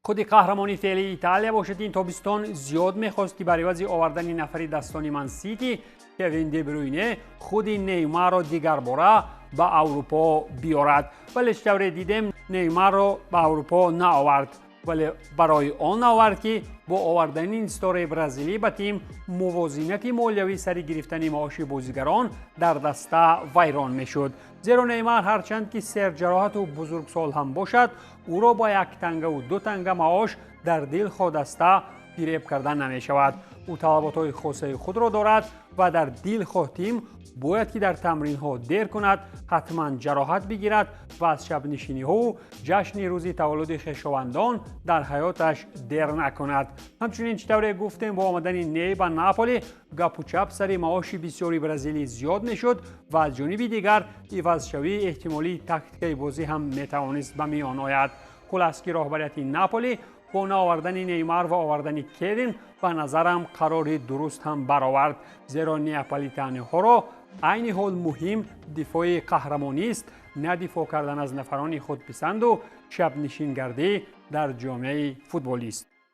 Худи қаҳрамони феълии Италия бошад, ин тобистон зиёд мехост, ки бар ивази овардани нафари дастони Мансити Кевин Дебруйне худи Неймарро дигарбора ба Аврупо биёрад. Вале чӣ тавре дидем, Неймарро ба Аврупо наовард. Вале барои он наовард, ки бо овардани ин ситораи бразилӣ ба тим мувозинати молиявӣ сари гирифтани маоши бозигарон дар даста вайрон мешуд. Зеро Неймар ҳарчанд ки серҷароҳату бузургсол ҳам бошад, ӯро бо як тангаву ду танга маош дар дилхоҳ даста фиреб карда намешавад. Ӯ талаботҳои хосаи худро дорад ва дар дилхоҳ тим бояд ки дар тамринҳо дер кунад, ҳатман ҷароҳат бигирад ва аз шабнишиниҳову ҷашни рӯзи таваллуди хешовандон дар ҳаёташ дер накунад. Ҳамчунин, чӣ тавре гуфтем, бо омадани Ней ба Наполи гапу чап сари маоши бисёри бразилӣ зиёд мешуд ва аз ҷониби дигар ивазшавии эҳтимолии тактикаи бозӣ ҳам метавонист ба миён ояд. Хулас, ки роҳбарияти Наполи бо наовардани Неймар ва овардани Кевин ба назарам қарори дуруст ҳам баровард, зеро неаполитаниҳоро айни ҳол муҳим дифои қаҳрамонист, на дифоъ кардан аз нафарони худписанду шабнишингардӣ дар ҷомеаи футболист.